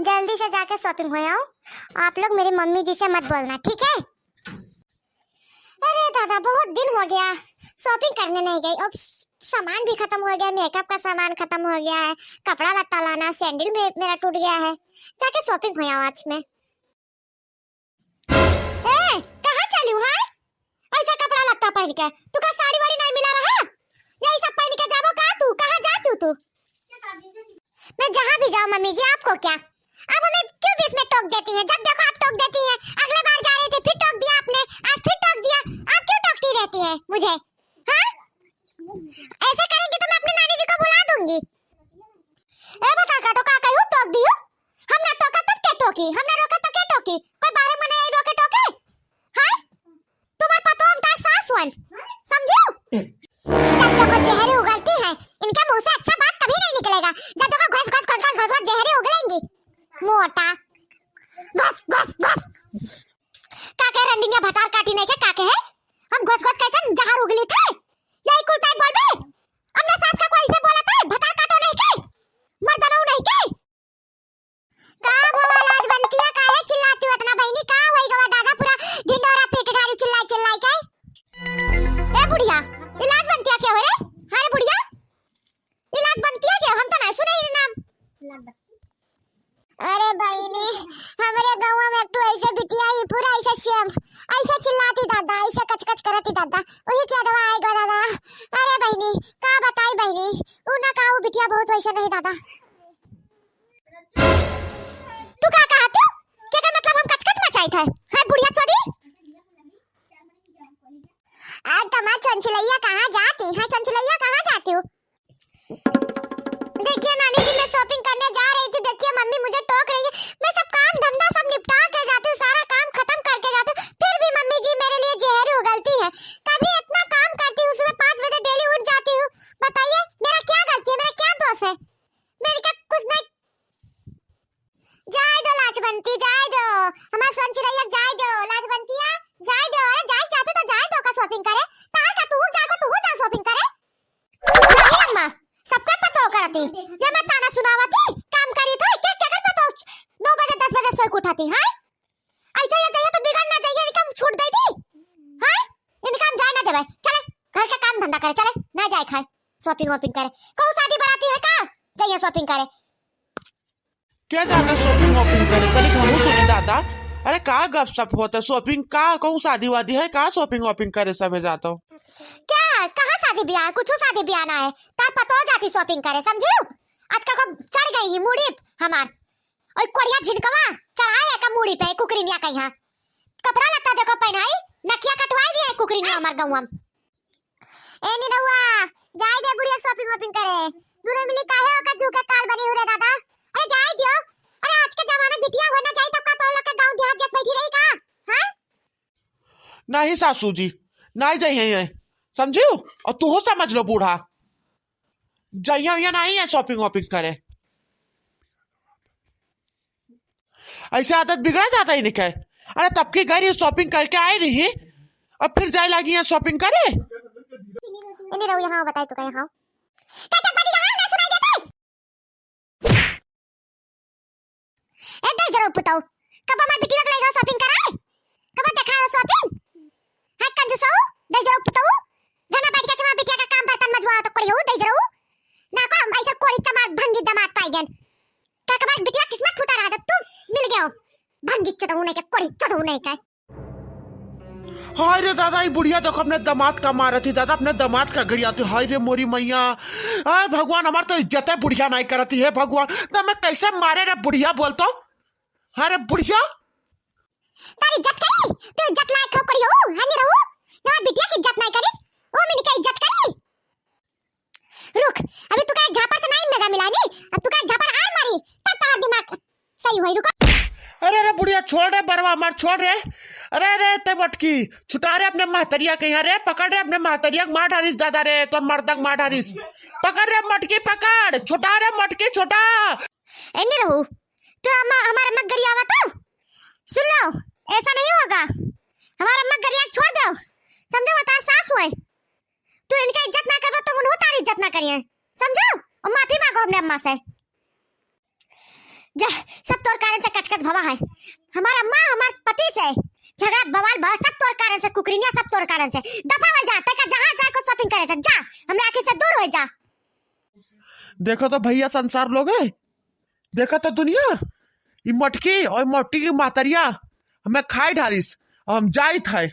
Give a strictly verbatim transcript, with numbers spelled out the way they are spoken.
जल्दी से जाके shopping हो आओ। आप लोग मेरी मम्मी जी से मत बोलना, ठीक है? अरे दादा, बहुत दिन हो गया, shopping करने नहीं गई। अब सामान भी खत्म हो गया, makeup का सामान खत्म हो गया है, कपड़ा लत्ता लाना, sandal में मेरा टूट गया है। जाके shopping हो आओ आज में। ए, कहाँ चली हू, हैं? ऐसा कपड़ा लत्ता पहन के? तू का साड़ी वाड़ी नहीं मिला रहा? यही सब पहन के जाबो का तू? कहाँ जाती हू तू? मैं जहाँ भी जाऊँ मम्मी जी, आपको क्या? आप हमें क्यों बीच में टोक देती हैं? जब देखो आप टोक देती हैं। अगले बार जा रही थी, फिर टोक दिया आपने, आज फिर टोक दिया। आप क्यों टोकती रहती हैं मुझे? हाँ? ऐसे करेंगी तो मैं अपनी नानी जी को बुला दूंगी। ए भतार काटो, का कहियो टोक दियो? हम ना टोका तब के टोकी, हम ना रोका तब के टोकी? कोई बाहरे मने आई रोके टोके? हैं? तुम्हार पतो हम तार सास हुअन, समझियो? जब देखो जहरी उगलती है, इनके मुंह से अच्छा बात कभी नहीं निकलेगा। जब देखो घस घस घस घस घस घस जहरी उगलेंगी। मोटा घस घस घस। का के रंडिया भतार काटी नहीं के का के है? हम घस घस कैसन जहर उगली थे? यही कुल ताई बोलबे? अपने सास का कोई से बोलत है? भतार काटो नहीं के? मर्दनो नहीं के? का भवा लाजवंतिया, काहे चिल्लाती हो इतना बहिनी? का होई गवा दादा, पूरा ढिंडोरा पीट ढारी चिल्लाई चिल्लाई के? ए बुढ़िया, ई लाजवंतिया के हो रे? हाँ रे बुढ़िया, ई लाजवंतिया के? हम तो नहीं सुने ई नाम। अरे बहिनी, हमरे गाँव में एक ठो ऐसे बिटिया ही पूरा ऐसे same, ऐसे चिल्लाती दादा, ऐसे कचकच करती दादा, वही के अदवा आए गवा दादा। अरे बहिनी, का बताई बहिनी, उ ना का, उ बिटिया बहुत वैसे नहीं दादा। तू का कहा तू? केकर मतलब हम कचकच मचाई थे? है बुढ़िया चोदी? आज तमार चंचलैया कहाँ जाती है? चंचलैया कहाँ जाती हू? देखिए नानी जी, मैं shopping करने जा रही थी। देखिए मम्मी मुझे टोक रही है। मैं सब काम धंधा सब निपटा के जाती हूँ, सारा काम खत्म करके जाती हूँ, फिर भी मम्मी जी मेरे लिए जहरी उगलती है। कभी इतना काम करती हूँ, सुबह पाँच बजे daily उठ जाती हूँ। बताइए मेरा क्या गलती है, मेरा क्या दोष है? मेरे का कुछ नहीं। जाए दो लाजवंती, जाए दो। हमार सोन चिरैया जाए दो, लाजवंतिया, जाए दो। अरे जाए जाते तो जाए दो का shopping करे। तार का तू जाए को तू जा shopping करे। नहीं अम्मा, सबका पतो करती। ये मैं ताना सुनावती, काम करी था, के केकर पतो नौ बजे दस बजे सोए के उठाती, हाँ? ऐसे ये जाइए तो बिगड़ ना जाइए, इनका हम छूट दे दी। हाँ? इनका हम जाए ना देवे। चले, घर का काम धंधा करे, चले, ना जाए खाए। Shopping वॉपिंग करे। कहूँ शादी बराती है का? जाइए shopping करे। क्या जाता shopping वॉपिंग करे? पहले हमहू सुनी दादा। अरे का गपशप होता? Shopping का, कहूँ शादी वादी है का? Shopping वॉपिंग करे सबे जाता हो। क्या? कहाँ शादी ब्याह है? कुछ शादी ब्याह ना है। तार पतो जाती shopping करे, समझियो? आजकल को चढ़ गई ही मूड़ी हमार। ओए कोढ़िया झिनकवा, चढ़ाए एका मूड़ी पे कुकरिनिया कहिया। कपड़ा लत्ता देखो पहनाई, नकिया कटवाई दिए कुकरिनिया हमार गौवा में। ए निरहुआ, जाए दे बुढ़िया shopping वॉपिंग करे। दूनो मिली काहे ओका जू के काल बनी हो रे दादा? अरे जाए दियो। अरे आज के जमाना बिटिया हो ना जाए तब का तो लोग के गाँव देहात जस बैठी रही का? हाँ? नहीं सासू जी, नहीं जाइए, समझियो? और तू समझ लो बूढ़ा, जाइए ये नहीं है shopping वॉपिंग करे। ऐसे आदत बिगड़ा जाता ही नहीं है। अरे तब की गई रही shopping करके आई रही, अब फिर जाए लगी है shopping करे। इन्हें रहो यहाँ बताए तो कहे हाँ। ए दहिजरो पुतऊ, कब हमार बिटिया के लइगा shopping कराए? कब देखाए हो shopping? है कंजूसऊ, दहिजरो पुतऊ, घर में बैठ के चमा बिटिया का काम बर्तन मजवाओ तो कोढ़ियो दहिजरो। ना को हम ऐसा कोढ़ी चमार भंगी दमाद पाई गन। का कमार बिटिया किस्मत फूटा रहा जब तू मिल गयो। भंगी चोदऊ नहीं के, कोढ़ी चोदऊ नहीं के। हाय रे दादा, ई बुढ़िया देखो अपने दामाद का मारत ही दादा, अपने दामाद का गरियाती। हाय रे मोरी मैया, हाय भगवान, हमार तो इज्जत है बुढ़िया नहीं करती है भगवान, तो मैं कैसे मारे रे बुढ़िया बोल तो? हाय रे बुढ़िया। तारी इज्जत करी, तू इज्जत लायक हो करी हो, है नहीं रहू? ना बिटिया की इज्जत नहीं करिस, ओ मिनी का इज्जत करी। रुक, अभी तू का एक झापड़ से नहीं मजा मिला नी, अब तू का एक झापड़ आर मारी, तब तार दिमाग सही होई, रुको। अरे, अरे, बुढ़िया, छोड़ रे, बरवा मार, छोड़ रे। अरे, अरे, ते मटकी, छुटा रे अपने महतरिया के यहाँ रे, पकड़ रे अपने महतरिया के, मार डारिस दादा रे, तोर मर्दा के मार डारिस। पकड़ रे मटकी, पकड़, छुटा रे मटकी, छुटा। ए निरहू, तू अम्मा, हमार अम्मा गरियावा तो? सुन लो, ऐसा नहीं होगा। हमार अम्मा गरिया छोड़ दो, समझो, बता सास हुए। तू इनका इज्जत ना करबो तो उन्हों तारी इज्जत ना करिए, समझो? और माफी मांगो अपने अम्मा से। जा, सब तोर भवा है। हमार अम्मा, हमार पति से झगड़ा बवाल भवा, सब तोर कारण से, कुकरिनिया, सब तोर कारण से। दफा हो जा, तैका जहाँ जाए को shopping करे था, जा, हमरा आँखी से दूर हो जा। देखो तो भैया संसार लोग है, देखो तो दुनिया, ई मटकी और मटकी की महतरिया हमें खाई ढारिस, अब हम जाइत है।